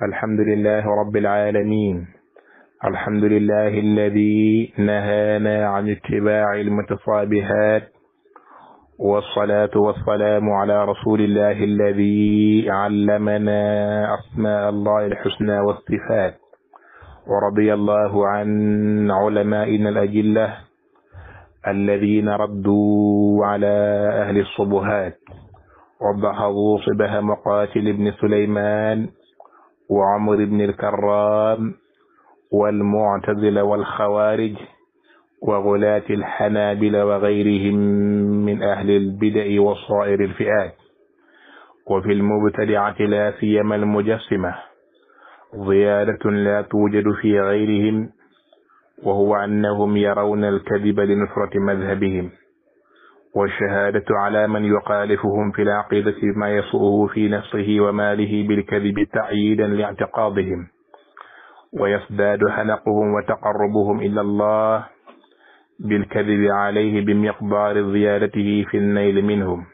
الحمد لله رب العالمين. الحمد لله الذي نهانا عن اتباع المتصابهات، والصلاة والسلام على رسول الله الذي علمنا أسماء الله الحسنى والصفات. ورضي الله عن علمائنا الأجلة الذين ردوا على أهل الصبهات وضحضوا صبه مقاتل بن سليمان وعمر بن الكرام والمعتزلة والخوارج وغلاة الحنابلة وغيرهم من أهل البدع وصائر الفئات، وفي المبتدعة لا سيما المجسمة ضيادة لا توجد في غيرهم، وهو أنهم يرون الكذب لنصرة مذهبهم، والشهادة على من يخالفهم في العقيدة بما يسوءه في نفسه وماله بالكذب تأييدا لاعتقادهم، ويزداد حنقهم وتقربهم إلى الله بالكذب عليه بمقدار زيادته في النيل منهم.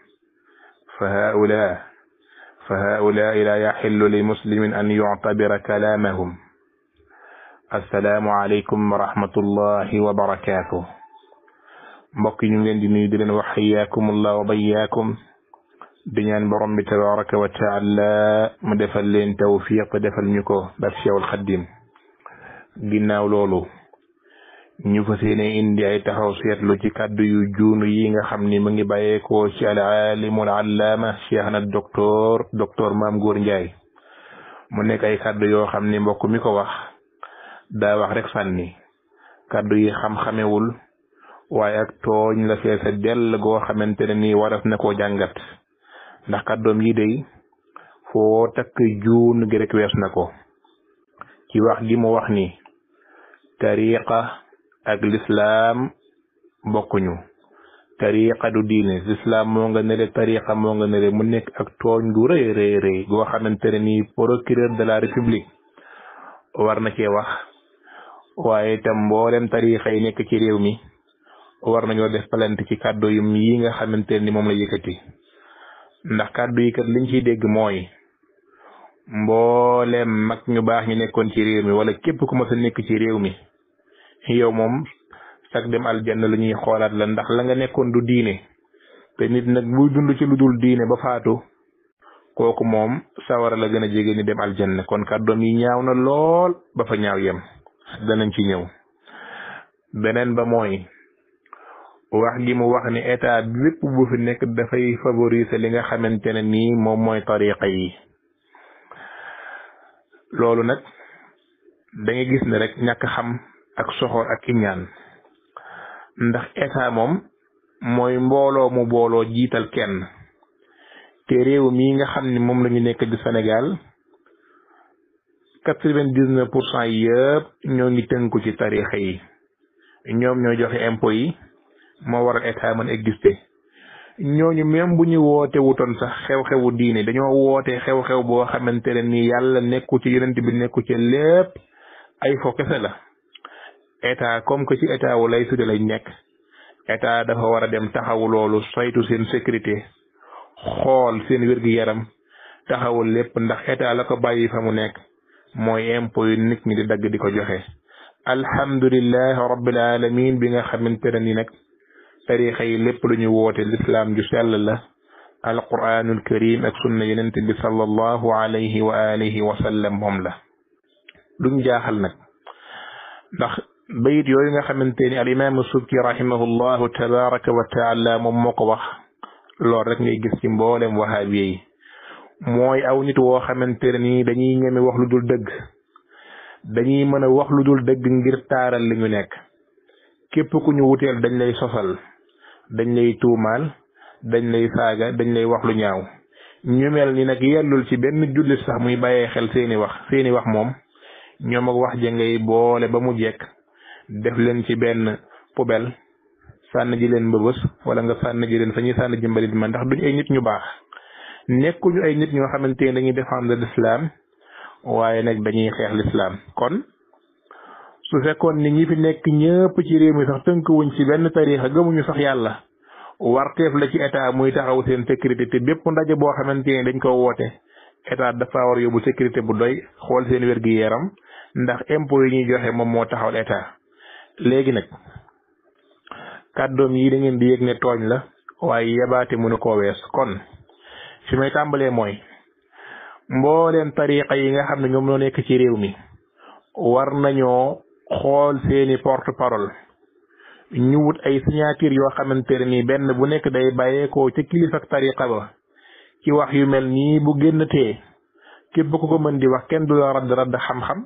فهؤلاء لا يحل لمسلم أن يعتبر كلامهم. السلام عليكم ورحمة الله وبركاته. mbokk ñu leen di nuyu di leen wax xiyaakumullah wa bayyaakum, di ñaan borom bi tabaraka wa taala mu defal leen tawfiq te defal ñu ko bak Cheikhul Xadim. ginnaaw loolu ñu fas yéene indi ay taxaw seetlu ci kàddu yu juunu yi nga xam ni mu ngi bàyyeekoo ci al alimul allaama Cheikhna docteur Mame Goor Ndiaye. mu nekk ay kàddu yoo xam ni mbokk mi ko wax daa wax rek sànni kàddu yi xam-xamewul, waaye ak tooñ la feesa dell goo xamante ne nii waras na koo jàngat, ndax kàddoom yi day foo takk juun gi rek wees na ko ci wax gi mu wax ni tariqa ak lislaam bokkuñu. tariqa du diine, lislaam moo nga nele, tariqa moo nga nele. mu nekk ak tooñ gu rëy rëy goo xamante ne nii procureur de la république war na cee wax, waaye itam mboolem tariqa yi nekk ci réew mi war nañoo def plainte ci kàddu yi nga xamante ni moom la yëkkati. ndax kàddu yi kat liñ ciy dégg mooy mboolem mag ñu baax ñu nekkoon ci réew mi wala képp ku ma sa nekk ci réew mi, yow moom sax dem aljanna lu ñuy xoolaat la, ndax la nga nekkoon du diine. te nit nag buy dund ci lu dul diine ba faatu, kooku moom sawara la gën a jege ni dem aljanna. kon kàddoom yi ñaaw na lool ba fa ñaaw yem, danañ ci ñëw. beneen ba mooy wax gi mu wax ni état bépp bu fi nekk dafay favoriser li nga xamante ne nii moom mooy tariqa yi. loolu nag da nga gis ne rek ñàkk xam ak soxor ak iñaan, ndax état moom mooy mbooloo mu booloo jiital kenn. te réew mii nga xam ni moom la ñu nekk di Sénégal 99% yëpp ñoo ngi tënku ci tariqa yi. ñoom ñoo joxe impôt yi, moo waral état mën exister. ñooñu même bu ñu woote wutoon sax xew-xewu diine, dañoo woote xew-xew boo xamante ne ni yàlla nekku ci, yonent bi nekku ci, lépp ay fo kese la. état comme que ci état wu lay tudde lañ nekk, état dafa war a dem taxawu loolu, saytu seen sécurité, xool seen wér-gu-yaram, taxawul lépp, ndax état la ko bàyyi fa mu nekk mooy impôt yu nit ñi di dagg di ko joxe. alhamdulilah rabbil alamin bi nga xamante ne ni nag tarixa yi lépp lu ñu woote lislaam ju sell la, alquranul karim ak sunna yonent bi sallallahu alayhi wa alihi wa sallam moom la. duñ jaaxal nag, ndax bayit yooyu nga xamante ni al imam subki rahimahullahu tabaraka wa taala moom moo ko wax, loolu rek ngay gis ci mboolem wahabiya yi. mooy aw nit woo xamante ne ni dañuy ñeme wax lu dul dëgg, dañuy mën a wax lu dul dëgg ngir taaral li ñu nekk. képp ku ñu wuteel dañ lay sosal, dañ lay tuumaal, dañ lay saaga, dañ lay wax lu ñaaw. ñu mel ni nag yellul ci benn jullit sax muy bàyyee xel seeni wax moom ñoom ak wax ja ngay boole ba mu jekk, def leen ci benn poubelle, sànn ji leen mbëbës, wala nga sànn ji leen fa ñuy sànn ji mbalit ma, ndax duñ ay nit ñu baax. nekkuñu ay nit ñoo xamante ne dañuy défendre l'islam, waaye nag dañuy xeex l'islam. kon su fekkoon ni ñi fi nekk ñëpp ci réew mi sax tënkuwuñ ci benn tariixa, gëmuñu sax yàlla, warteef la ci état muy taxaw seen sécurité. te bépp ndaje boo xamante ne dañ ko woote état dafa war yóbbu sécurité bu doy xool seen wér-gi-yaram ndax impôt yi ñuy joxe moom moo taxawal état. léegi nag kàddoom yi da ngeen di yëg ne tooñ la waaye yebaate mënu koo wees. kon fi may tàmbalee mooy mbooleem tariqa yi nga xam ne ñoom ñoo nekk ci réew mi war nañoo xool seeni porte parole ñu wut ay signature yoo xamante ne nii benn bu nekk day bàyyeekoo ca kilifa ak tariqa ba ci wax yu mel nii bu génn tee képp ku ko mën di wax kenn du la radd xam-xam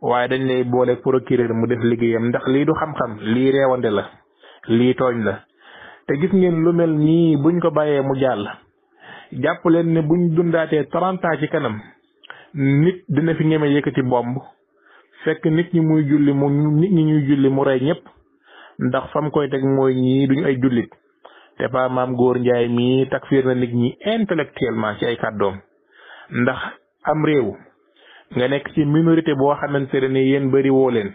waaye dañ lay boole procureur mu def liggéeyam ndax lii du xam-xam lii reewande la lii tooñ la. te gis ngeen lu mel nii buñ ko bàyyee mu jàll jàpp leen ne buñ dundaatee 30 ans ci kanam nit dina fi ñeme yëkkati bomb fekk nit ñi ñuy julli mu rey ñëpp ndax fam koy teg mooy ñii duñu ay jullit. te pa maam góor njaay mii takfiir na nit ñi intellectuellement ci ay kàddoom ndax am réew nga nekk ci minorité boo xamante ne ni yéen bëri woo leen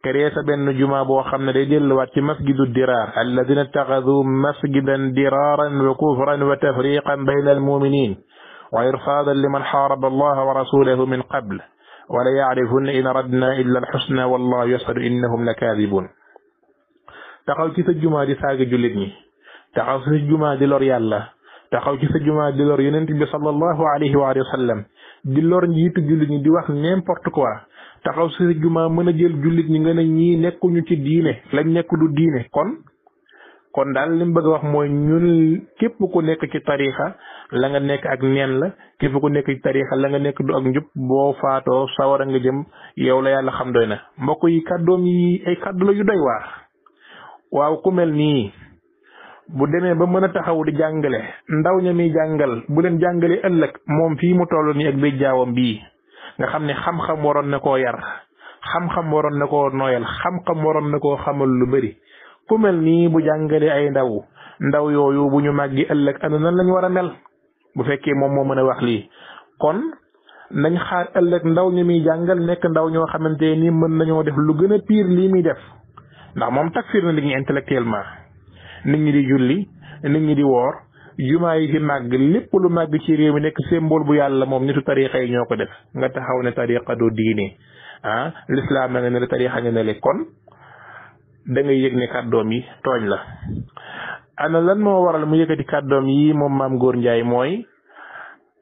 créé sa benn juma boo xam ne day delluwaat ci masjidu diraar alladina ittaxadu masjidan diraaran wa kufran wa tafriqan bayna almuminin wa irsaadan liman xaaraba allaha wa rasulahu min qabl wala yacrifunna in aradna illa alxusna wallahu yashhadu innahum la kaadibun. taxaw ci sa juma di saaga jullit ñi taxaw ci sa juma di lor yàlla taxaw ci sa juma di lor yonent bi sallallahu alayhi wa sallam di lor njiitu jullit ñi di wax n'importe quoi taxaw ci sa juma mën a jël jullit ñi nga ne ñii nekkuñu ci diine lañ nekk du diine. kon daal li mu bëgg a wax mooy ñun képp ku nekk ci tarixa la nga nekk ak neen la képp ku nekk ci tarixa la nga nekk du ak njub boo faatoo sawara nga jëm yow la yàlla xam doy na. mbokk yi kàddoom yi ay kàddu la yu doy waar. waaw ku mel nii bu demee ba mën a taxaw di jàngale ndaw ña muy jàngal bu leen jàngalee ëllëg moom fii mu toll nii ak béy jaawam bii nga xam ne xam-xam waroon na koo yar xam-xam waroon na koo nooyal xam-xam waroon na koo xamal lu bëri. ku mel nii bu jàngalee ay ndaw yooyu bu ñu màggi ëllëg ana nan lañ war a mel bu fekkee moom moo mën a wax lii. kon nañ xaar ëllëg ndaw ñi muy jàngal nekk ndaw ñoo xamante ni mën nañoo def lu gën a pire lii muy def ndax moom takfir na nit ñi intellectuellement. nit ñi di julli nit ñi di woor jumaa yi fi màgg lépp lu màgg ci réew mi nekk symbole bu yàlla moom nitu tariqa yi ñoo ko def nga taxaw ne tariqa du diine l'islam na nga ne la tariqa nga ne le kon da ngay yëg ne kàddoom yi tooñ la. ana lan moo waral mu yëkkati kàddoom yi moom maam góor njaay mooy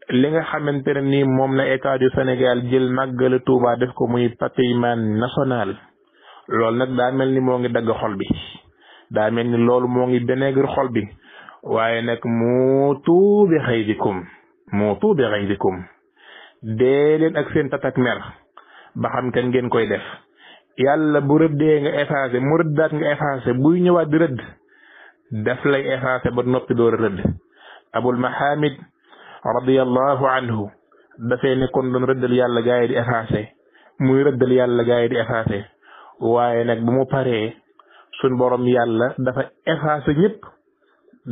li nga xamante ne ni moom la état du Sénégal jël màggalu Tuuba def ko muy patrimoine national. loolu nag daa mel ni moo ngi dagg xol bi daa mel ni loolu moo ngi dénigre xol bi waaye nag muutu bi xaydikum dee leen ak seen tatak mer ba xam kan ngeen koy def. yàlla bu rëddee nga effacé mu rëddaat nga effacé buy ñëwaat di rëdd daf lay effacé ba noppi door a rëdd. abul mahamid radiyallahu anhu dafay nekkoon doon rëddal yàlla gaa yi di effacé muy rëddal yàlla gaa yi di effacé waaye nag bu mu paree suñ borom yàlla dafa effacé ñëpp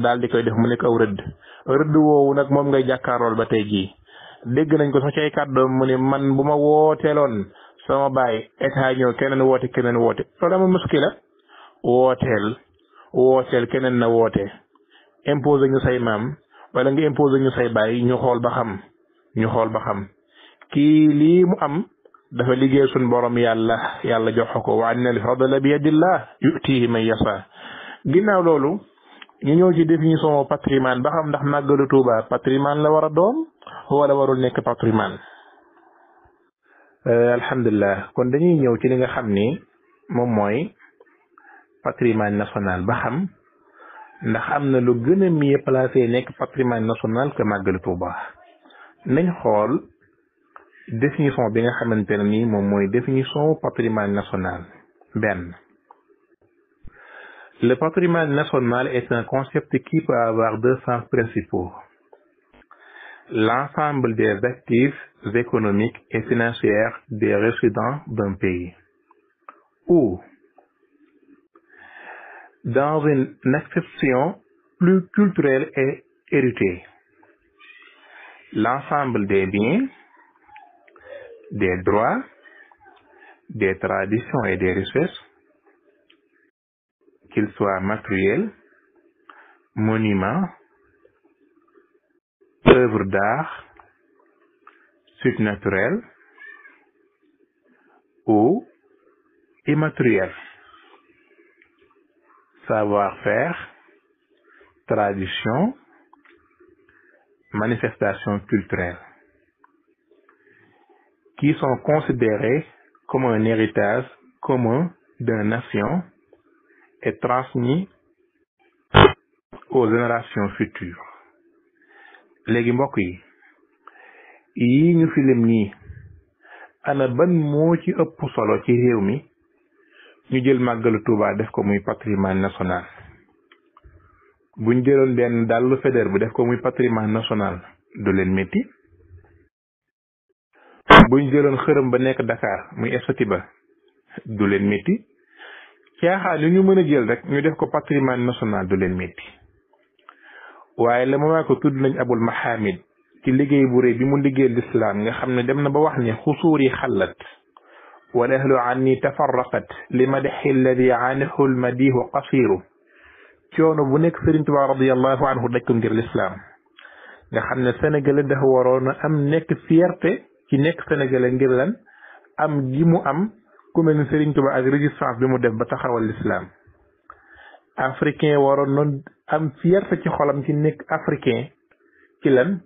daal di koy def mu nekk aw rëdd woowu nag moom ngay jàkkaarool ba tey jii. dégg nañ ko sax ci ay kàddoom mu ne man bu ma wooteeloon sama baay état ñëw keneen woote loolu amul muskila wooteel keneen na woote imposé ñu say maam wala nga imposé ñu say baay ñu xool ba xam kii lii mu am dafa liggéey suñ borom yàlla jox ko wa anna al fadla bi yadillah yutihi man yasa. ginnaaw loolu ñu ñëw ci définition patrimoine ba xam ndax màggalu Tuuba patrimoine la war a doon wala warul nekk patrimoine. alhamdulilah kon dañuy ñëw ci li nga xam ni moom mooy patrimoine national ba xam ndax am na lu gën a mieux placé nekk patrimoine national que màggalu Tuuba. nañ xool définition bi nga xamante ne ni moom mooy définition patrimoine national. benn, le patrimoine national est un concept qui peut avoir deux sens principaux: l'ensemble des actifs économiques et financiers des résidents d'un pays, ou, dans une acception plus culturelle et héritée, l'ensemble des biens, des droits, des traditions et des richesses, qu'ils soient matériels, monuments, œuvres d'art, sites naturels ou immatériels, savoir-faire, tradition, manifestations culturelles, qui sont considérés comme un héritage commun d'une nation et transmis aux générations futures. léegi mbokk yi ñu fi lim nii ana ban moo ci ëpp solo ci réew mi ñu jël màggalu Tuuba def ko muy patrimoine national buñ jëloon benn dàllu fédère bi def ko muy patrimoine national du leen métti buñ jëloon xërëm ba nekk Dakar muy estati ba du leen métti caaxaan yu ñu mën a jël rek ñu def ko patrimoine national du leen métti waaye la ma ko tudd nañ Abul Mahamid ci liggéey bu rëy bi mu liggéey lislaam nga xam ne dem na ba wax ne xusuuri xallat wal ahlu anni tafarraqat li madaxi alladi anhu almadihu qasiru coono bu nekk Sëriñ Tuubaa radiyallahu anhu daj ko ngir lislaam nga xam ne sénégalais dafa waroon a am nekk fierté ci nekk sénégalais ngir lan am gi mu am ku mel ni Sëriñ Tuubaa ak résistance bi mu def ba taxawal lislaam africain waroon noon am fierté ci xolam ci nekk africain ci lan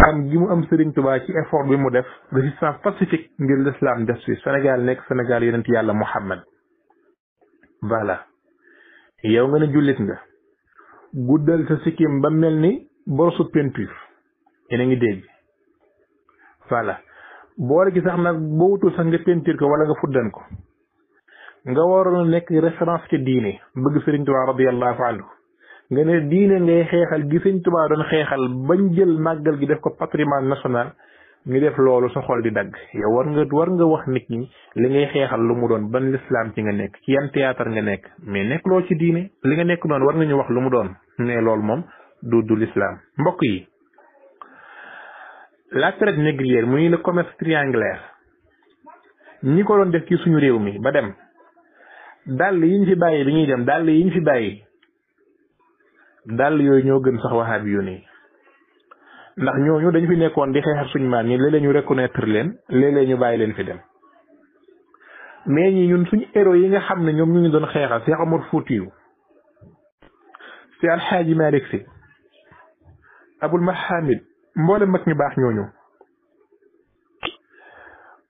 am gi mu am Sëriñ Tuubaa ci effort bi mu def résistance pacifique ngir l'islam des fi Sénégal nekk Sénégal yonent yàlla Muhammad voilà yow nga ne jullit nga guddal sa sikkim ba mel ni borosu peinture yéen a ngi dégg voilà boole gi sax nag boo wutul sax nga peinture ko wala nga fuddan ko nga waroon a nekk référence ci diine bëgg Sëriñ Tuubaa radiyallahu anhu nga ne diine ngay xeexal gi Sëriñ Tuubaa doon xeexal bañ jël màggal gi def ko patrimoine national ñu def loolu sa xol di dagg yow war nga wax nit ñi li ngay xeexal lu mu doon ban l'islam ci nga nekk ci yan théâtre nga nekk mais nekk loo ci diine li nga nekk noonu war nga ñu wax lu mu doon mais loolu moom du l'islam mbokk yi la traite négrière muy le commerce triangulaire ñi ko doon def ci suñu réew mi ba dem dàll yi ñu fi bàyyi bi ñuy dem dàll yi ñu fi bàyyi dàll yooyu ñoo gën sax waxaabi yu nii ndax ñooñu dañu fi nekkoon di xeexal suñu maam ñi léeg-léeg ñu reconnaître leen léeg-léeg ñu bàyyi leen fi dem mais ñi ñun suñu héros yi nga xam ne ñoom ñu ngi doon xeexal Cheikh Omar Foutiyou si Alxaaji Malick Si Abul Mahamid mboole mag ñu baax ñooñu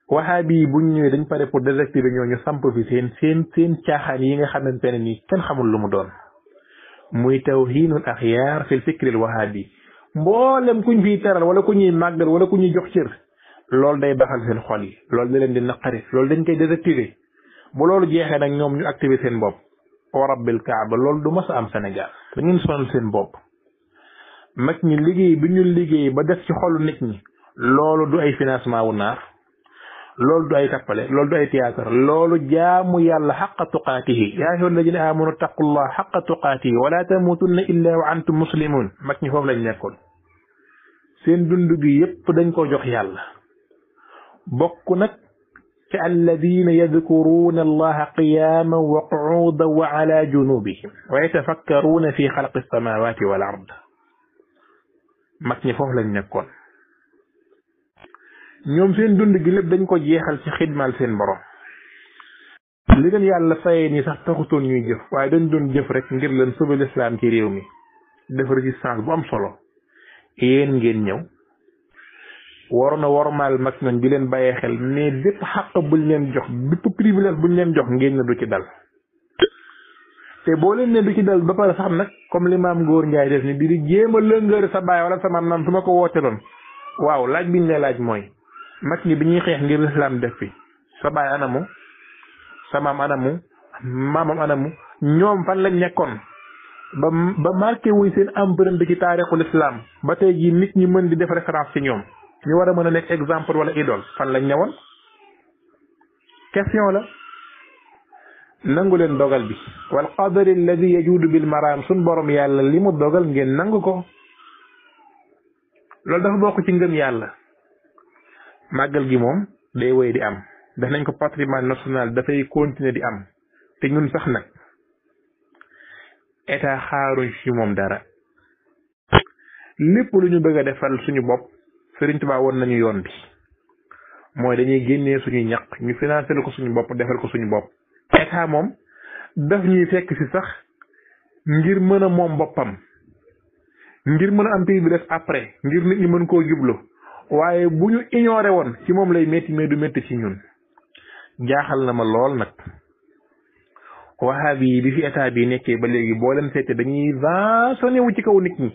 waxaabi yi buñ ñëwee dañ pare pour désactiver ñooñu samp fi seen caaxaan yi nga xamante ne nii kenn xamul lu mu doon muy tawhiinul axyaar fil fikril wahaabi mboolem kuñ fiy teral wala ku ñuy màggal wala ku ñuy jox cër loolu day baxal seen xol yi loolu da leen di naqari loolu dañ koy désactiver bu loolu jeexee nag ñoom ñu activer seen bopp wa rabbil kaaba loolu du mas a am Sénégal da ngeen sonal seen bopp mag ñi liggéey bi ñu liggéey ba def ci xolu nit ñi loolu du ay financement wu naar loolu du ay tappale loolu du ay théâtre loolu jaamu yàlla xaqa tuqaatihi yaa ayyuha alladina amanu taqullah xaqa tuqaatihi wala tamutunna illa wa antum muslimun mag ñi foofu lañ nekkoon seen dund gi yépp dañ ko jox yàlla bokk nag ci alladina yadkuruuna allaha qiyaman wa qu'udan wa ala junubihim wa yatafakkaruuna fi xalqi alsamawati wal ard mag ñi foofu lañ nekkoon ñoom seen dund gi lépp dañ ko jeexal ci xidmal seen borom li leen yàlla fayee nii sax taxutoon ñuy jëf waaye dañ doon jëf rek ngir leen sauver l'islam ci réew mi def résistance bu am solo yéen ngeen ñëw waroon a wormaal mag nañ di leen bàyyee xel mais bépp xàq buñ leen jox bépp privilège buñ leen jox ngeen ne du ci dal te boo leen ne du ci dal ba pare sax nag comme li maam Góor Njaay def ni di jéem a lëngëre sa baay wala sa maam naan su ma ko woote doon waaw laaj biñ lay laaj mooy mag ñi bi ñuy xeex ngir lislaam def fi sa baay anamu sa maam anamu maamam anamu ñoom fan lañ nekkoon ba marqué wuñ seen empreinte ci taarixul islam ba tey jii nit ñi mën di def référence ci ñoom ñu war a mën a nekk exemple wala idole fan lañ ñëwoon question la nangu leen dogal bi wal qadari alladi yajuudu bil maraam suñ borom yàlla li mu dogal ngeen nangu ko loolu dafa bokk ci ngëm yàlla màggal gi moom day wéy di am def nañ ko patrimoine national dafay continuer di am te ñun sax nag état xaaruñ ci moom dara lépp lu ñu bëgg a defal suñu bopp Sëriñ Tuubaa woon nañu yoon bi mooy dañuy génnee suñuy ñaq ñu financé ko suñu bopp defal ko suñu bopp. état moom daf ñuy fekk si sax ngir mën a moom boppam ngir mën a am pays bi def après ngir nit ñi mën koo jublu waaye bu ñu ignoré woon ci moom lay métti mais du métti ci ñun. jaaxal na ma lool nag wahabi yi bi fi état bi nekkee ba léegi boo leen seete dañuy vaasonné wu ci kaw nit ñi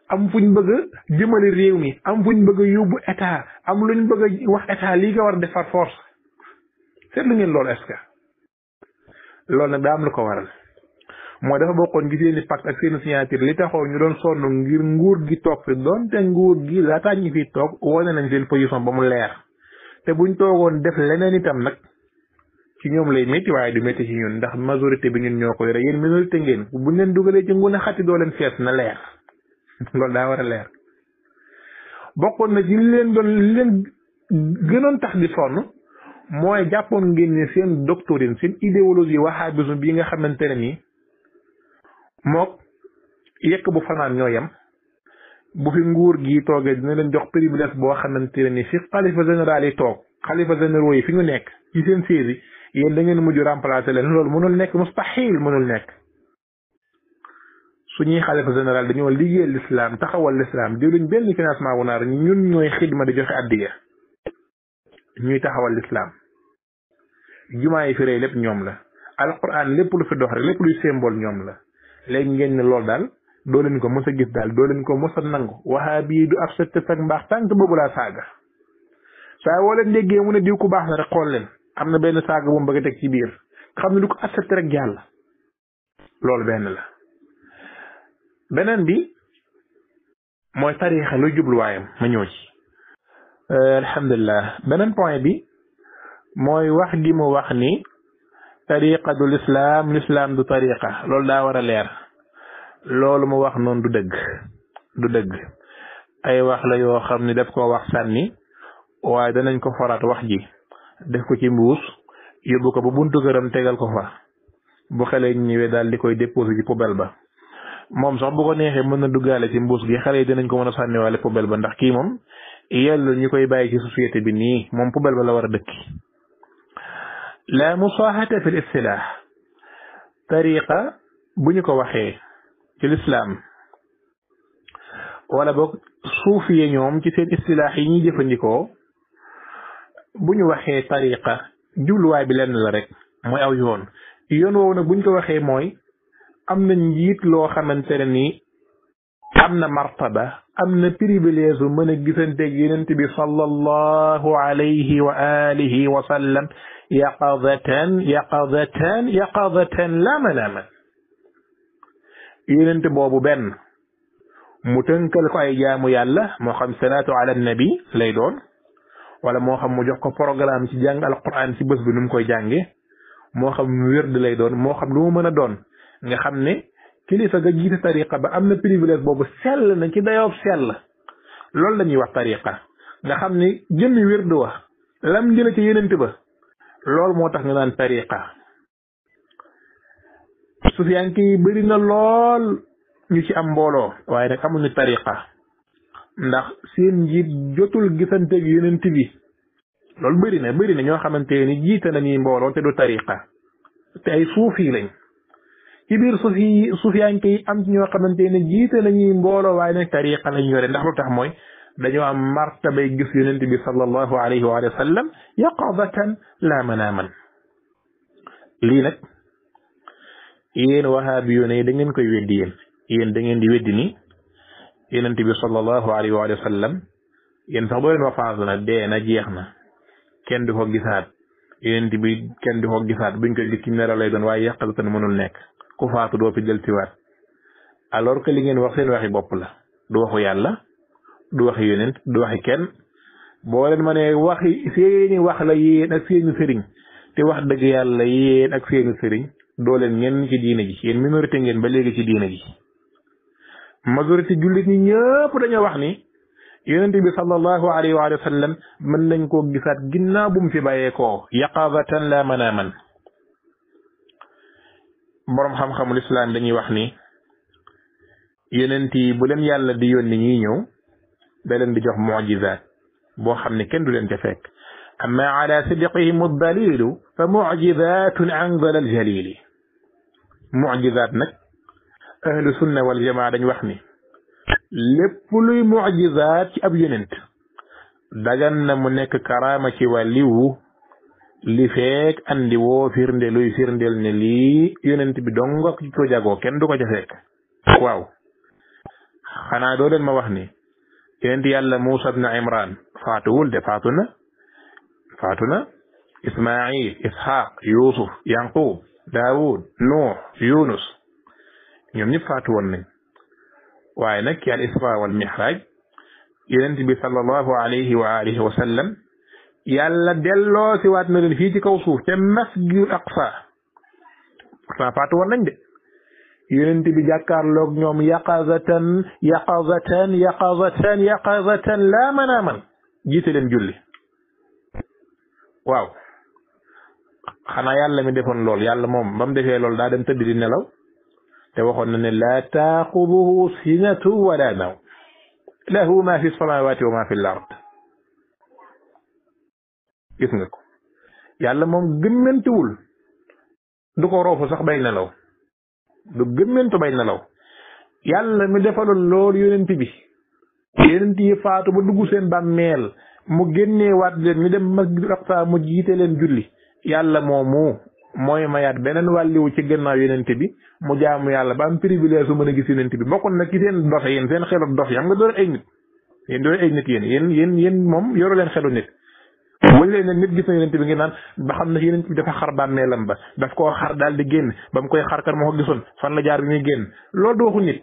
am fuñ bëgg a jëmale réew mi am fuñ bëgg a yóbbu état am luñ bëgg a wax état lii nga war a def par force seetlu ngeen loolu est-ce que loolu nag daa am lu ko waral mooy dafa bokkoon gi seeni pacte ak seeni signature li taxoon ñu doon sonn ngir nguur gi toog fi doonte nguur gi laataa ñu fi toog wane nañ seen position ba mu leer te buñ toogoon def leneen itam nag ci ñoom lay métti waaye du métti ci ñun ndax majorité bi ñun ñoo ko yore yéen minorité ngeen buñ leen dugalee ci ngune xatti doo leen fees na leer loolu daa war a leer bokkoon na ci li leen gënoon tax di sonn mooy jàppoon ngeen ne seen doctrine seen idéologie wahhabisme bii nga xamante ne nii mook yekk bu fanaan ñoo yem bu fi nguur gi toogee dina leen jox privilège boo xamante ne nii fi xalifa général yi toog xalifa généraux yi fi ñu nekk ci seen siège yéen da ngeen mujj remplacer leen loolu mënul nekk mustahil mënul nekk suñuy xalifa général dañoo liggéeyal l'islam taxawal l'islam jëluñ benn financement wu naar ñun ñooy xidma di joxe addiya ñuy taxawal l'islam jumaa yi fi rëy lépp ñoom la alquran lépp lu fi dox rek lépp luy symbole ñoom la léegi ngeen ne loolu daal doo leen ko mos a gis daal doo leen ko mos a nangu wahabi du ab sett ak mbaax tànk boobu laa saaga saa woo leen déggee mu ne diw ku baax na rek xool leen am na benn saaga bu mu bëgg a teg ci biir xam ne du ko accepté rek jàll loolu benn la beneen bi mooy tariixa lu jubluwaayam ma ñëw ci alhamdulilah beneen point bi mooy wax gi mu wax ni tariqa du l'islam du tariqa loolu daa war a leer loolu mu wax noonu du dëgg ay wax la yoo xam ni daf ko wax sànni waaye danañ ko foraat wax ji def ko ci mbuus yóbbu ko ba buntu këram tegal ko fa bu xale ñëwee daal di koy déposé ci poubelle ba moom sax bu ko neexee mën na duggaale ci mbuus gi xale yi dinañ ko mën a sànniwaale poubelle ba ndax kii moom yellu ñu koy bàyyi ci société bi nii moom poubelle ba la war a dëkki la musaahata fi l-istilaah tariqa bu ñu ko waxee ci lislaam wala boog suufiye ñoom ci seen istilaax yi ñuy jëfandikoo bu ñu waxee tariqa jubluwaay bi lenn la rek mooy aw yoon woowu nag bu ñu ko waxee mooy am na njiit loo xamante ne ni am na martaba am na privilège bu mën a gisanteeg yonent bi sallallahu alayhi wa alihi wa sallam yaqadatan la manaman yonent boobu benn mu tënkal ko ay jaamu yàlla moo xam salaatu ala nabi lay doon wala moo xam mu jox ko programme ci jàng alquran ci bés bi nu mu koy jànge moo xam wérd lay doon moo xam lu mu mën a doon nga xam ne kilifa ga jiite tariqa ba am na privilège boobu sell na ci dayoob sell loolu la ñuy wax tariqa nga xam ne jëmmi wérd wa lam jële ci yonent ba loolu moo tax ñu naan tariqa sufiyanke yi bëri na lool ñu ci am mbooloo waaye nag amuñu tariqa ndax seen njiit jotul gisanteeg yonent bi loolu bëri na ñoo xamante ni jiite nañuy mbooloo te du tariqa te ay suufi lañ ci biir sufiyanke yi am ci ñoo xamante ne jiite nañuy mbooloo waaye nag tariqa lañ yore ndax lu tax mooy dañoo am martabay gis yonent bi sallallahu alayhi wa sallam yaqadatan la manaman lii nag yéen wahaabi yoone yi da ngeen koy weddi yéen da ngeen di weddi ni yonent bi sallallahu alayhi wa sallam yéen sax boo leen wax faatu na dee na jeex na kenn du ko gisaat yonent bi kenn du ko gisaat buñ koy gis ci nelaw lay doon waaye yaqadatan mënul nekk ku faatu doo fi jël siwaat alors que li ngeen wax seen waxi bopp la du waxu yàlla du waxi yonent du waxi kenn boo leen ma ne waxi seeni wax la yéen ak seeni sëriñ te wax dëgg yàlla yéen ak seeni sëriñ doo leen ñenn ci diina ji yéen minorité ngeen ba léegi ci diina ji majorité jullit ñi ñëpp dañoo wax ni yonent bi sallallahu alayhi wa sallam mën nañ koo gisaat ginnaaw bu mu fi bàyyeekoo yaqazatan la manaman boroom xam-xamul islam dañuy wax ni yonent yi bu leen yàlla di yónni ñuy ñëw da leen di jox mu'jizaat boo xam ne kenn du leen ca fekk amma ala sidqihim ad-dalilu fa mu'jizatun anzala al-jalili mu'jizat nag ahlu sunna wal jamaa dañ wax ni lépp luy mu'jizat ci ab yonent dagan na mu nekk karaama ci wàlliwu li feek andi woo firnde luy firndeel ne lii yonent bi dong ko jagoo kenn du ko ca fekk waaw xanaa doo leen ma wax ni yonent yàlla Muusa ibn Imran faatuwul de faatu na Ismail Ishaq Yusuf Yanqub Daawud Nuux Yunus ñoom ñëpp faatu woon nañ waaye nag ci al isra wal mihraj yonent bi sallallahu alayhi wa alihi wa sallam yàlla delloo si waat na leen fii ci kaw suuf te masjidul aqsa pourtant faatu woon nañ de yonent bi jàkkaarloog ñoom yaqazatan laa manaaman jiite leen julli waaw xanaa yàlla mi defoon lool yàlla moom ba mu defee lool daa dem tëdd di nelaw te waxoon na ne laa taaxuduhu sinatu wala naw lahu ma fi samawati wa ma fi l ard gis nga ko yàlla moom gëmmentuwul du ko roofu sax bay nelaw du gëmmentu bay nelaw yàlla mi defaloon loolu yonent yi faatu ba dugg seen bàmmeel mu génnee waat leen ñu dem masjidul aqsa mu jiite leen julli yàlla moomu mooy mayaat beneen wàlliwu ci gannaaw yonent bi mu jaamu yàlla ba am privilège su mën a gis yonent bi bokkoon nag ci seen dofe yéen seen xelu dof yi xam nga doon ay nit yéen moom yoru leen xelu nit wañ leen ne nit gis na yonent bi ngeen naan ba xam ne yonent bi dafa xar bàmmeelam ba daf koo xar daal di génn ba mu koy xar kan moo ko gisoon fan la jaar bi muy génn loolu du waxu nit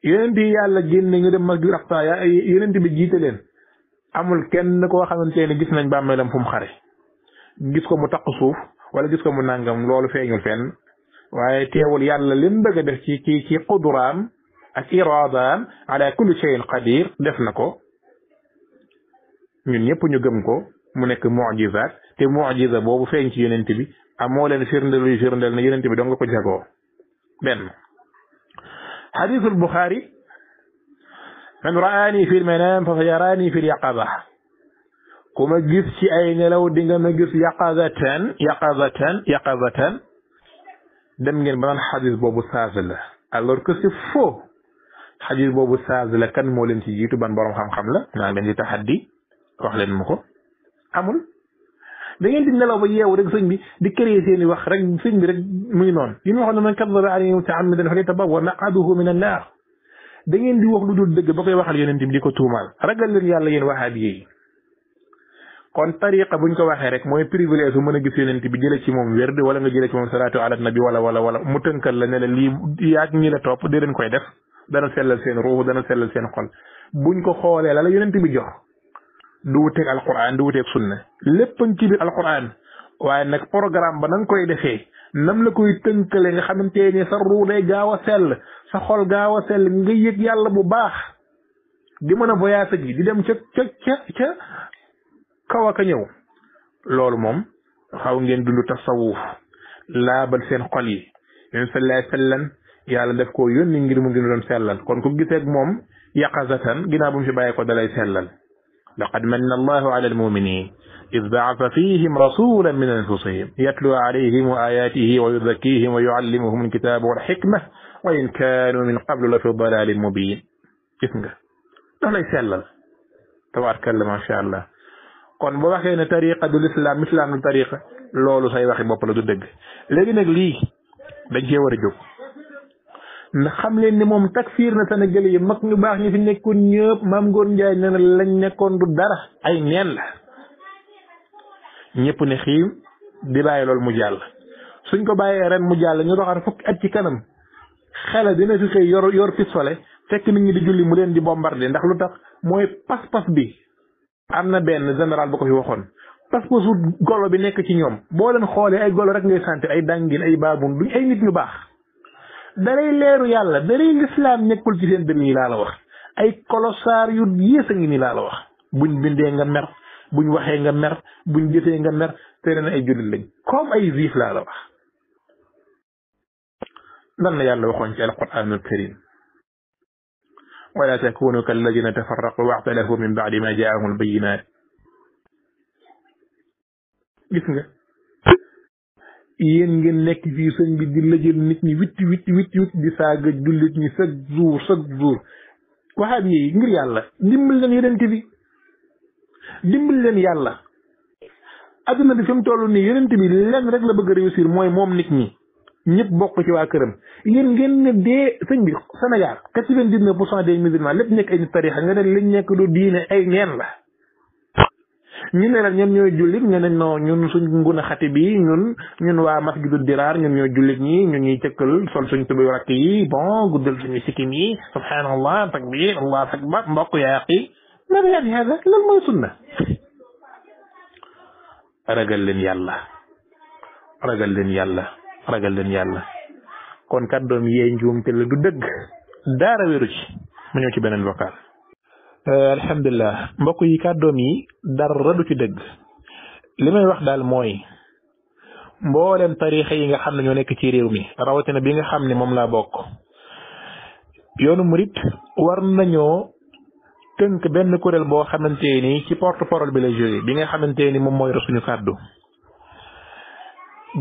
yonent yi yàlla génne ñu dem masjidul aqsa yonent bi jiite leen amul kenn koo xamante ne gis nañ bàmmeelam fu mu xare gis ko mu taq suuf wala gis ko mu nangam loolu feeñul fenn waaye teewul yàlla lim bëgg a def ci quduraam ak iraadaam ala kulli shay'in qadir def na ko ñun ñëpp ñu gëm ko mu nekk mu'jizaat te mu'jiza boobu feeñ ci yonent bi amoo leen firndeel luy firndeel ne yonent bi dong nga ko jagoo benn xadiisul Buxaari man ra'aani fi l-manaam fa sayaraani fi l-yaqaza ku ma gis ci ay nelaw di nga ma gis yaqazatan dem ngeen ba naan xadis boobu saaz la alors que c'est faux xadis boobu saaz la kan moo leen ci jiitu ban borom xam-xam la maa ngi leen di taxaddi wax leen ma ko amul da ngeen di nelaw ba yeewu rek sëñ bi di créer seeni wax rek sëñ bi rek muy noonu yi ma wax ne man kadaba alayhi mutaammidan falyatabawwa maq'adahu min an-naar da ngeen di wax lu dul dëgg ba koy waxal yonent bi di ko tuumaal ragal leen yàlla yéen wahaabi yi kon tariqa buñ ko waxee rek mooy privilège bu mën a gis yonent bi jële ci moom werd wala nga jële ci moom salaatu ala nabi wala mu tënkal la ne la lii yaag ñi la topp di leen koy def dana sellal seen ruux dana sellal seen xol buñ ko xoolee la yonent bi jox du wuteeg alquran du wuteeg sunna lépp ci biir alquran waaye nag programme ba na nga koy defee nam la koy tënkale nga xamante ne sa ruux day gaaw a sell sa xol gaaw a sell nga yëg yàlla bu baax di mën a voyage ji di dem ca kaw ak a ñëw loolu moom xaw ngeen dund tasawuf laabal seen xol yi yéen sallallahu alayhi wa sallam yàlla def ko yónni ngir mu ngi doon sellal kon ku giseeg moom yaqazatan ginnaaw bu mu fi bàyyi ko dalay sellal laqad manna allahu ala almuminin id ba'atha fihim rasulan min anfusihim yatlu alayhim ayatihi wa yuzakkihim wa yuallimuhum alkitaba wal hikma wa in kanu min qablu la fi dalalin mubin gis nga daf lay sellal tabaarakallah ma sha allah kon boo waxee ne tariqa du l'islam du tariqa loolu say waxi bopp la du dëgg léegi nag lii dañ cee war a jóg na xam leen ni moom takfiir na Sénégal yi mag ñu baax ñu fi nekkoon ñëpp maam Ngor Njaay nee na lañ nekkoon du dara ay neen la ñëpp ne xiim di bàyyi loolu mu jàll suñ ko bàyyee ren mu jàll ñu doxaat fukki at ci kanam xela dina fi xëy yor pistolet fekk nit ñi di julli mu leen di bombarder ndax lu tax mooy pas-pas bi am na benn général bu ko fi waxoon pas-pasu golo bi nekk ci ñoom boo leen xoolee ay golo rek ngay sant ay dàngin ay baabun duñ ay nit ñu baax daray leeru yàlla daray lislaam nekkul ci seen dënn yi laa la wax ay kolosaar yu yées a ngi nii laa la wax buñ bindee nga mer buñ waxee nga mer buñ jëfee nga mer te ne ay jullit lañ comme ay juif laa la wax lan la yàlla waxoon ci alquranul karim wala takunu kalladina tafarraqu waxtalafu min baadi ma jaahum albayinat. gis nga yéen ngeen nekk fii sëñ bi di lëjël nit ñi witti di saaga jullit ñi chaque jour waxaab yi ngir yàlla dimbal leen yonent bi dimbal leen yàlla. adduna bi fi mu toll nii yonent bi lenn rek la bëgg a réussir mooy moom nit ñi ñëpp bokk ci waa këram. yéen ngeen ne dee sëñ bi Sénégal 99% des musulmans lépp nekk ay nit tarixa nga ne liñ nekk du diine ay neen la. ñu ne la ñun ñooy jullit nga ne non ñun suñ nguna xati bi ñun waa masjidu diraar ñun ñooy jullit ñi ñun ñuy cëkkal sol suñ tubayu rakk yi bon guddal suñu sikkim yi subhanallah takbir allah akbar mbokk yaaqi ma bi hada loolu mooy sunna. ragal leen yàlla ragal leen yàlla ragal leen yàlla. kon kàddoom yee njuum te la du dëgg daara wéru ci. ma ñëw ci beneen vocal. alhamdulilah mbokk yi kàddoom yi dara du ci dëgg. li may wax daal mooy mboolem tariixa yi nga xam ne ñoo nekk ci réew mi rawatina bi nga xam ne moom laa bokk yoonu murit war nañoo tënk benn kuréel boo xamante ni ci porte parole bi la jógee bi nga xamante ni moom mooy suñu kàddu.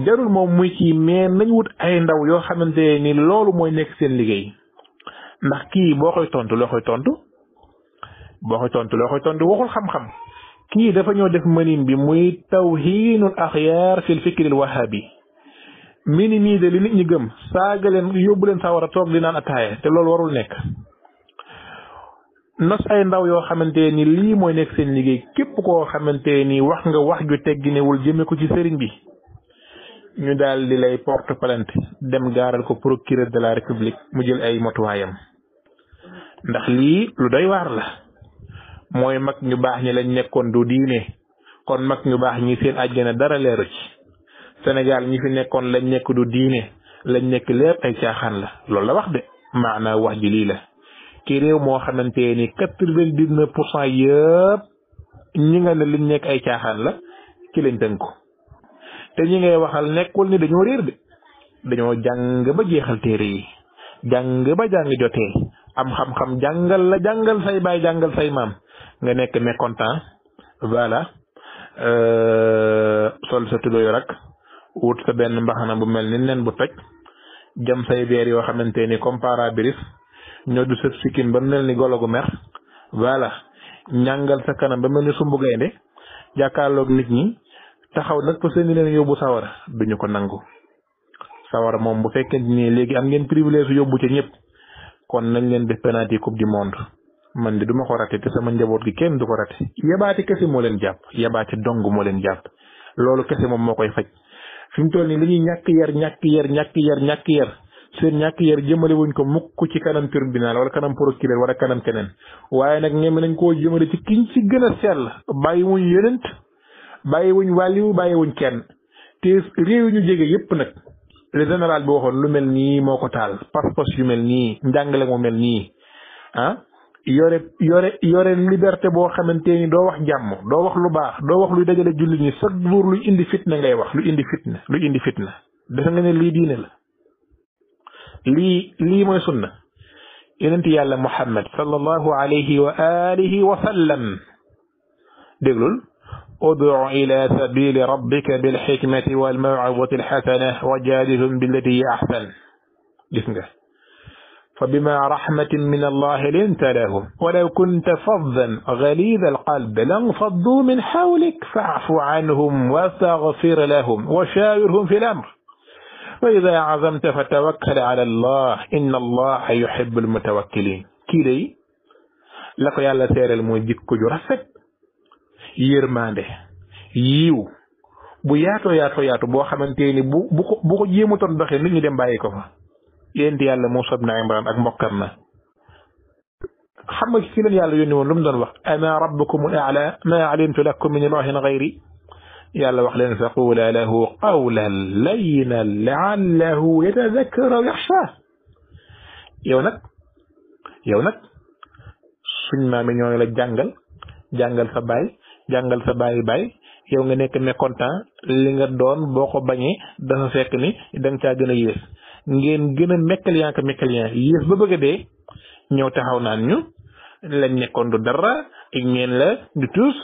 jarul moom muy ci mais nañ wut ay ndaw yoo xamante ni loolu mooy nekk seen liggéey. ndax kii boo koy tontu loo koy tontu waxul xam-xam. kii dafa ñoo def mënin bi muy tawhiinul axyaar fil fikril wahabi minimiser li nit ñi gëm saaga leen yóbbu leen saa war a toog di naan ataaya te loolu warul nekk. nos ay ndaw yoo xamante ni lii mooy nekk seen liggéey képp koo xamante ni wax nga wax ju tegginewul jëme ko ci sëriñ bi ñu daal di lay porte plainte dem gaaral ko procureur de la république mu jël ay motuwaayam. ndax lii lu doy waar la mooy mag ñu baax ñi lañ nekkoon du diine kon mag ñu baax ñi seen àjjana dara leeru ci. Sénégal ñi fi nekkoon lañ nekk du diine lañ nekk lépp ay caaxaan la loolu la wax de maanaa wax ji lii la. ki réew moo xamante ni 99% yëpp ñi nga ne liñ nekk ay caaxaan la ci lañ tënku te ñi ngay waxal nekkul ni dañoo réer de dañoo jàng ba jeexal téere yi jàng ba jàng jotee am xam-xam jàngal say baay jàngal say maam nga nekk mécontent voilà sol sa tudoy rak wut sa benn mbaxana bu mel ni nen bu toj jam say veer yoo xamante ni comparabilis ñoo du sët sikkim ba mel ni golo gu mer voilà ñàngal sa kanam ba mel ni sumbu gaynde jàkkaarloog nit ñi taxaw nag fa seeni leen yóbbu sawara duñu ko nangu. sawara moom bu fekkee ni léegi am ngeen privilège yóbbu ca ñëpp kon nañ leen def penalty coupe du monde man de duma ko raté te sama njaboot gi kenn du ko raté. yabaate kese moo leen jàpp yabaate dong moo leen jàpp loolu kese moom moo koy faj fi mu toll nii li ñuy ñàkk yar seen ñàkk yar jëmale wuñ ko mukk ci kanam tribunal wala kanam procureur wala kanam keneen waaye nag ñeme nañ koo jëmale ci kiñ ci gën a sell bàyyi wuñ yonent bàyyi wuñ wàlliwu bàyyi wuñ kenn te réew ñu jege yépp nag le général bi waxoon lu mel nii moo ko taal pas-pas yu mel nii njàngale mu mel nii yore liberté boo xamante ni doo wax jàmm doo wax lu baax doo wax luy dajale jullit ñi chaque jour luy indi fitna ngay wax lu indi fitna defe nga ne lii diine la lii mooy sunna yonent yàlla Muhammad sallallahu alayhi wa alihi wa sallam déglul ud'u ila sabili rabbika bil hikmati wal maw'izati al hasana wa jadilhum billati hiya ahsan gis nga fa bima rahmatin min Allah linta lahum walaw kunta faddan ghalidha al qalb lanfaddu min hawlik fa'fu anhum wastaghfir lahum wa shawirhum fil amr wa ida azamta fa tawakkal ala allah inna allaha yuhibbul mutawakkilin. kii day la ko yàlla seeral mooy jikko ju rafet yërmande yiiw bu yaatoo boo xamante ni bu ko jéemutoon doxee nit ñi dem bàyyi ko fa. yéenti yàlla Muusaa ibn Imraan ak mbokkam na xam nga ci leen yàlla yónni woon lu mu doon wax ana rabbukumul a'la ma alimtu lakum min ilahin ghayri yàlla wax leen faqula lahu qawlan layyinan la'allahu yatadhakkaru aw yaxsha. yow nag suñ maam yi ñoo la jàngal sa baay baay yow nga nekk mécontent li nga doon boo ko bañee dafa fekk ni da nga caa gën a yées ngeen gën a mécalien yées ba bëgg a dee ñëw taxaw naan ñu lañ nekkoon du dara ak ngeen la du tous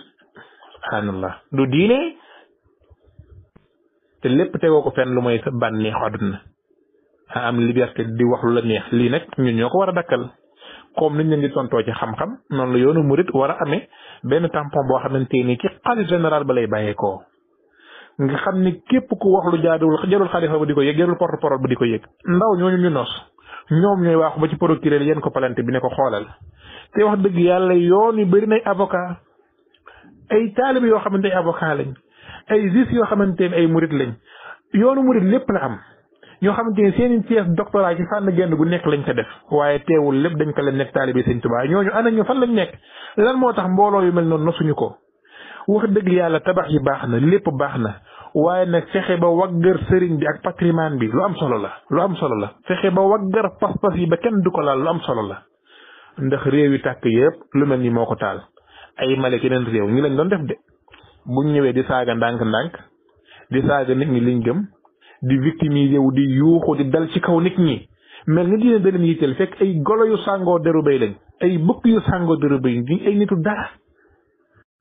subhanallah du diine te lépp tegoo ko fenn lu mooy sa bànneexu àdduna am liberté di wax lu la neex lii nag ñun ñoo ko war a dakkal comme niñ leen di tontoo ci xam-xam noonu la yoonu murit war a amee benn tampon boo xamante ni ci xalifa général ba lay bàyyeekoo nga xam ni képp ku wax lu jaaduwul jarul xalifa ba di ko yëg jarul porte parole ba di ko yëg ndaw ñooñu ñu nos ñoom ñooy waaxu ba ci procureur yéen ko palante bi ne ko xoolal te wax dëgg yàlla yoon yu bëri nay avocat ay taalib yoo xamante ay avocat lañ ay juge yoo xamante ne ay murit lañ yoonu murit lépp la am ñoo xamante ne seen i thèse doctorat ci fànn genn gu nekk lañ ko def waaye teewul lépp dañ ko leen nekk taalibe Sëñ Tuubaa ñooñu ana ñu fan lañ nekk lan moo tax mbooloo yu mel noonu nosuñu ko wax dëgg yàlla tabax yi baax na lépp baax na waaye nag fexe ba waggar sëriñ bi ak patrimoine bi lu am solo la lu am solo la fexe ba waggar pas-pas yi ba kenn du ko laal lu am solo la ndax réew yi tàkk yëpp lu mel ni moo ko taal ay male keneen réew ñi lañ doon def de buñ ñëwee di saaga ndànk-ndànk di saaga nit ñi liñ gëm di victimiser wu di yuuxu di dal ci kaw nit ñi mel ni diine da leen yitteel fekk ay golo yu sàngoo deru bay lañ ay bukk yu sàngoo deru bay di ay nitu dara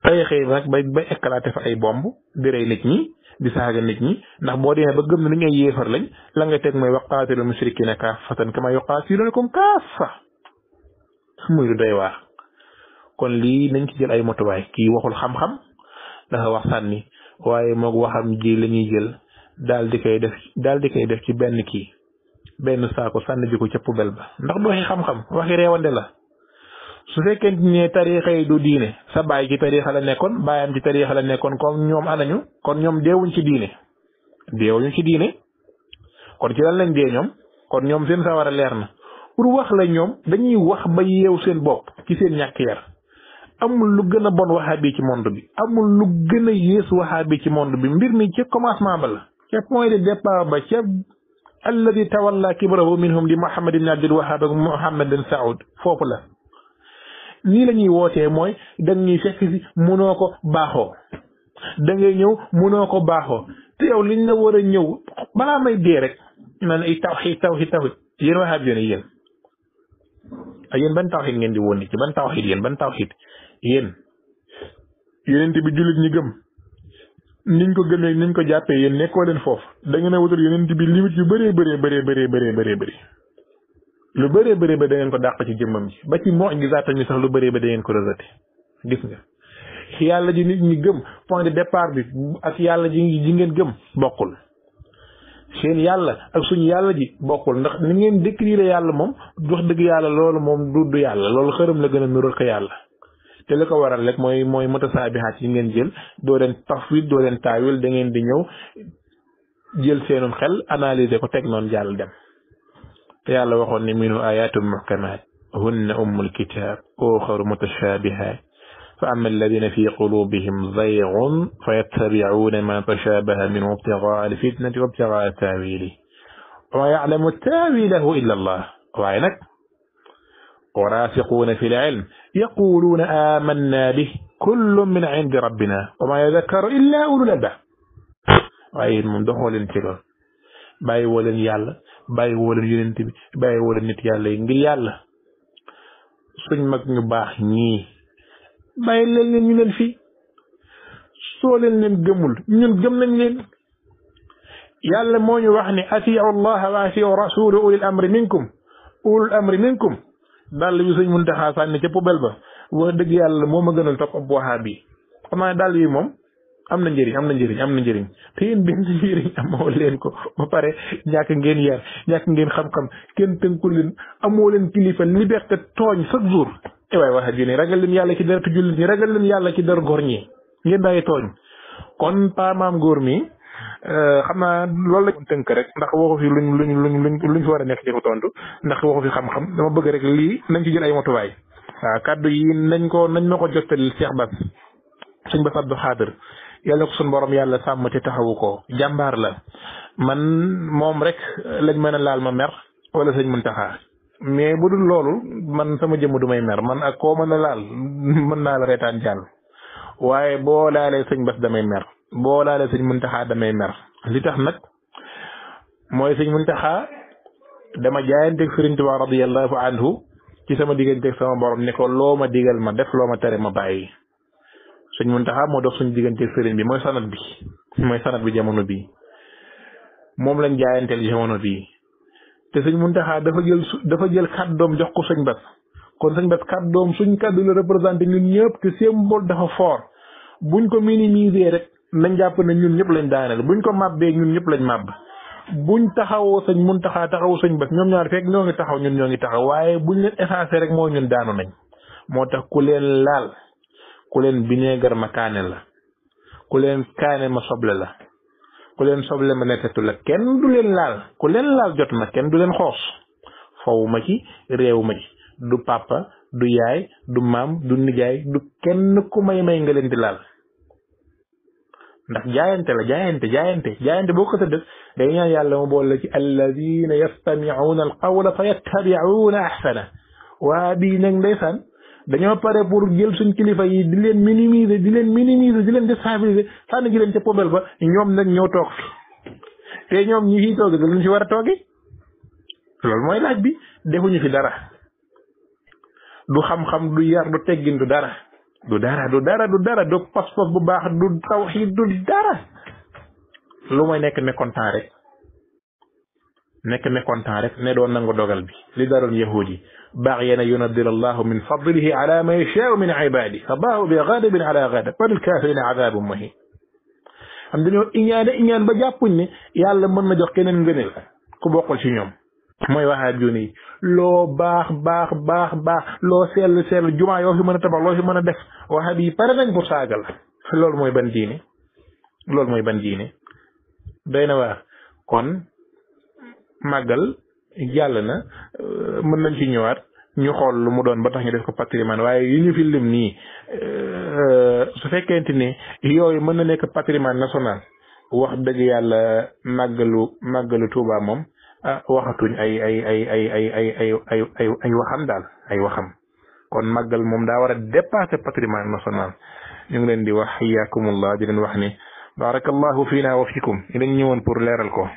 tey xëy nag ba éclaté fa ay bomb di rey nit ñi di saaga nit ñi ndax boo demee ba gëm na ni ngay yéefar lañ la nga teg mooy waqaatilu mushrikina kaafatan kama yuqaatilunakum kaafa muy lu doy waar kon lii nañ ci jël ay motuwaay kii waxul xam-xam dafa wax sànni waaye moog waxam ji la ñuy jël daal di koy def ci benn saako sànni ji ko ca poubelle ba ndax du waxi xam-xam waxi reewande la su fekkente ne tariixa yi du diine sa baay ci tariixa la nekkoon baayam ci tariixa la nekkoon comme ñoom anañu kon ñoom deewuñ ci diine kon ci lan lañ dee ñoom kon ñoom seen sawara leer na pour wax la ñoom dañuy wax ba yeew seen bopp ci seen ñàkk yar amul lu gën a bon wahabi ci monde bi amul lu gën a yées wahabi ci monde bi mbir mi ca commencement ba la ca point de départ ba ca alladi tawalla kibrahu minhum di Muhammad ibn Abdul Wahhab ak Muhammad bin Saoud foofu la nii la ñuy wootee mooy danga ñuy fekk si munoo ko baaxoo da ngay ñëw munoo ko baaxoo te yow liñ la war a ñëw balaa may dee rek naan ay tawxiid yéen wahabi yéen yéen ban tawxiid ngeen di woon ni ci ban tawxiid yéen yonent bi jullit ñi gëm niñ ko gëmee niñ ko jàppee yéen nekkoo leen foofu da ngeen a wutal yonent bi limite yu bëree lu bëree ba da ngeen ko dàq ci jëmmam ji ba ci mu'jizaat mi sax lu bëree ba da ngeen ko rejeté gis nga yàlla ji nit ñi gëm point de départ bi ak yàlla ji ngeen gëm bokkul seen yàlla ak suñu yàlla ji bokkul ndax ni ngeen décrire yàlla moom wax dëgg yàlla loolu moom du yàlla loolu xërëm la gën a nural ko yàlla te li ko waral rek mooy mutasaabihaat yi ngeen jël doo leen tafwid doo leen taawil da ngeen di ñëw jël seenum xel analyser ko teg noonu jàll dem te yàlla waxoon ne minhu ayatum muhkamaat hunna ummul kitaab uxaru mutashaabihaat fa amma alladina fi qulubihim zaygun fa yattabicuuna ma tashabaha minhu ibtigaa alfitnati wa ibtigaa taawili wa ma yaclamu taawilahu illa allah waaye nag وراسخون في العلم يقولون آمنا به كل من عند ربنا وما يذكر إلا أولو الألباب waaye moom doxoo leen ci lool bàyyi woo leen yàlla bàyyi woo leen yonent bi bàyyi woo leen nit yàlla yi ngir yàlla suñ mag ñu baax ñii bàyyi leen ñu leen fii soo leen gëmul ñun gëm nañ leen yàlla moo ñu wax ne atiu allah wa atiu rasulu ulil amri minkum dàll bi sëñ Muntaxa sànni ca poubelle ba wax dëgg yàlla moo ma gënal topp ab wahabi xam naa dàll yi moom am na njëriñ te yéen benn njëriñ amoo leen ko ba pare ñàkk ngeen yar ñàkk ngeen xam-xam kenn tënkul leen amoo leen kilifa liberté tooñ chaque jour waay wahabi ne ragal leen yàlla ci deretu jullit ñi ragal leen yàlla ci der góor ñi ngeen bàyyi tooñ kon pa maam góor mi xam naa loolu la tënk rek ndax waxu fi luñ fi war a nekk ci ko tontu ndax waxu fi xam-xam dama bëgg rek lii nañ ci jël ay motuwaay waaw kaddu yi nañ ma ko jottali Cheikh Bass sëñ Bass Abdou Khadre yàlla ko suñu borom yàlla sàmm te taxawu ko jàmbaar la man moom rek lañ mën a laal ma mer wala sëñ Muntaxa mais bu dul loolu man sama jëmm du may mer man ak koo mën a laal mën naa la reetaan jàll waaye boo laalee sëñ Bass damay mer boo laalee sëñ Muntaxa damay mer li tax nag mooy sëñ Muntaxa dama jaayanteeg Sëriñ Tuubaa radiyallahu anhu ci sama diggante sama borom ne ko loo ma digal ma def loo ma tere ma bàyyi sëñ Muntaxa moo dox suñu diggante sëriñ bi mooy sanat bi jamono bii moom lañ jaayanteel jamono bii te sëñ Muntaxa dafa jël kàddoom jox ko sëñ Bass kon sëñ Bass kàddoom suñ kàddu la représenté ñun ñëpp te symbole dafa fort buñ ko minimiser rek nañ jàpp ne ñun ñëpp lañ daaneel buñ ko màbbee ñun ñëpp lañ màbb buñ taxawoo sëñ Muntaxa taxawu sëñ Bass ñoom ñaar fekk ñoo ngi taxaw ñun ñoo ngi taxaw waaye buñ leen effacé rek moo ñun daanu nañ moo tax ku leen laal ku leen bineegar ma kaane la ku leen kaane ma soble la ku leen soble ma nettetu la kenn du leen laal ku leen laal jot na kenn du leen xoos foowu ma ci réew ma ci du papa du yaay du maam du nijaay du kenn ku may nga leen di laal ndax jaayante la jaayante boo ko tëdd day ñaan yàlla mu boole ci alladina yastami'una alqawla fa yattabi'una ahsana waa bii nag ndeysaan dañoo pare pour jël suñ kilifa yi di leen minimiser di leen déstabiliser sànni ji leen ca poubelle ba ñoom nag ñëw toog fi te ñoom ñi fiy toogi da luñ fi war a toogi loolu mooy laaj bi defuñu fi dara du xam-xam du yar du teggin du dara du pas-pas bu baax du tawxiid du dara lu mooy nekk mécontent rek ne doon nangu dogal bi li daroon yahud yi باغيا ينزل الله من فضله على ما يشاء من عباده فباءوا بغضب على غضب وللكافرين عذاب مهين am dañoo iñaan ba jàppuñ ne yàlla mën na jox keneen ngëneel ku bokkul ci ñoom mooy waxaat juni yi loo baax loo sell jumaa yoo fi mën a tabax loo fi mën a def waxaat yi pare nañ pour saagal loolu mooy ban diine doy na waar kon màggal jàll na mën nañ ci ñëwaat ñu xool lu mu doon ba tax ñu def ko patrimoine waaye yi ñu fi lim nii su fekkente ne yooyu mën na nekk patrimoine national wax dëgg yàlla màggalu Tuuba moom waxatuñ ay waxam daal ay waxam kon màggal moom daa war a dépasser patrimoine national ñu ngi leen di wax xiyaakumullah di leen wax ni barakallahu fiina wa fikum dañ ñëwoon pour leeral ko